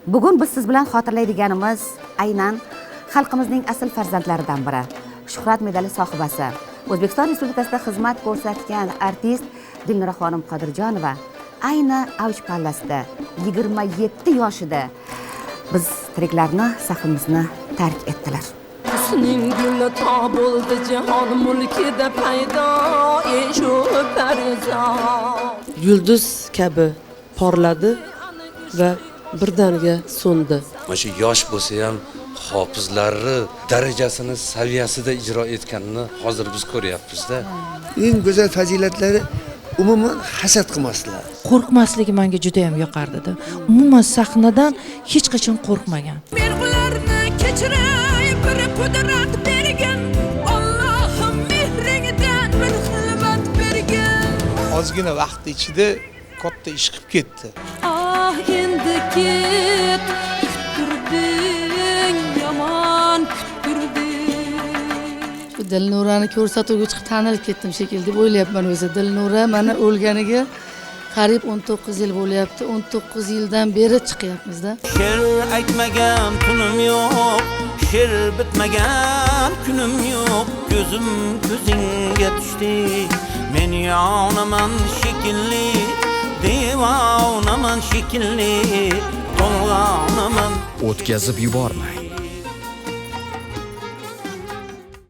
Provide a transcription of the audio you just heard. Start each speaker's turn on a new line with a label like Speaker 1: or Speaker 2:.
Speaker 1: Bugun biz siz bilan xotirlaydiganimiz aynan xalqimizning asl farzandlaridan biri, Shuhrat medali sohibasi, O'zbekiston Respublikasida xizmat ko'rsatgan artist Dilnuraxonim Qodirjonova ayni avj pallasida 27 yoshida biz tiriklarni safimizni tark etdilar.
Speaker 2: Husning guli to bo'ldi jahon mulkida paydo, ey shu parizod.
Speaker 3: Yulduz kabi porladi va birdaniga so'ndi.
Speaker 4: Mana shu yosh bo'lsa ham hofizlarni darajasini, saviyasida ijro etganini hozir biz ko'ryapmizda.
Speaker 5: Eng go'zal fazilatlari umuman hasad qilmaslar.
Speaker 6: Qo'rqmasligi menga juda ham yoqardida. Umuman sahnadan hech qachon qo'rqmagan.
Speaker 2: Men ularni kechiray, bir qudrat bergin, Allohim, mehringdan bir xilvat bergin.
Speaker 7: Ozgina vaqt ichida katta ish qilib ketdi.
Speaker 2: Ah, endi ket, kuttirding, yomon kuttirding.
Speaker 8: Shu Dilnurani ko'rsatuvga chiqib tanilib ketdim shekilli deb o'ylayapman o'zi. Dilnura mana o'lganiga qariyb 19 yil bo'lyapti. 19 yildan beri chiqyapmizda.
Speaker 9: She'r aytmagan tunim yo'q, she'r bitmagan kunim yo'q. Ko'zim ko'zingga tushdi, men yonaman shekilli, devonaman shekilli, to'lg'onaman.
Speaker 10: O'tkazib yubormang.